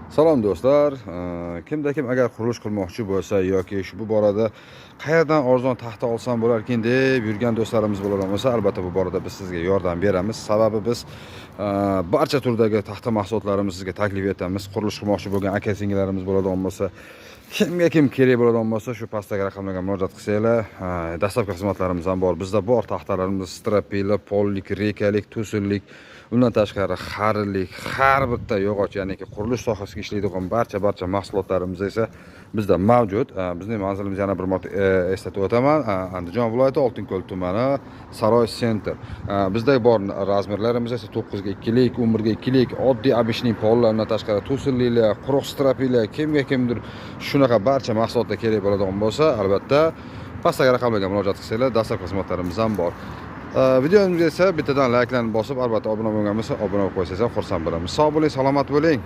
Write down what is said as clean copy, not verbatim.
Salom, do'stlar. Kimda kim agar qurilish qilmoqchi bo'lsa yoki shu bu borada qayerdan arzon taxta olsam bo'larkin deb yurgan do'stlarimiz bo'ladigan bo'lsa, albatta bu borada biz sizga yordam beramiz. Sababi biz barcha turdagi taxta mahsulotlarimizni sizga taklif etamiz. Qurilish qilmoqchi bo'lgan aka singillarimiz bo'ladigan bo'lsa, kimga kim kerak bo'ladigan bo'lsa, shu pastdagi raqamlarga murojaat qilsanglar, доставка xizmatlarimiz ham bor. Bizda bor taxtalarimiz: стропила, pollik, reykalik, to'sinlik, undan tashqari xarilik, har bitta yog'och, ya'niki qurilish sohasida ishlaydigan barcha mahsulotlarimiz esa bizda mavjud. Bizning manzilimiz, yana bir marta eslatib o'taman, Andijon viloyati, Oltinko'l tumani, Saroy Center. Bizda bor размер larimiz esa 9 ga 2lik, 11 ga 2lik, oddiy обычный pollar, undan tashqari to'sinliklar, quruq стропила. Kimga kimdir shunaqa barcha mahsulotlar kerak bo'ladigan bo'lsa, albatta pastdagi raqamlarga murojaat qilsanglar, доставка xizmatlarimiz ham bor. Videomizga esa bittadan layklarni bosib, albatta obuna bo'lgan bo'lsa, obuna bo'lib qo'ysangiz ham xursand bo'lamiz. Sog' bo'ling, salomat bo'ling.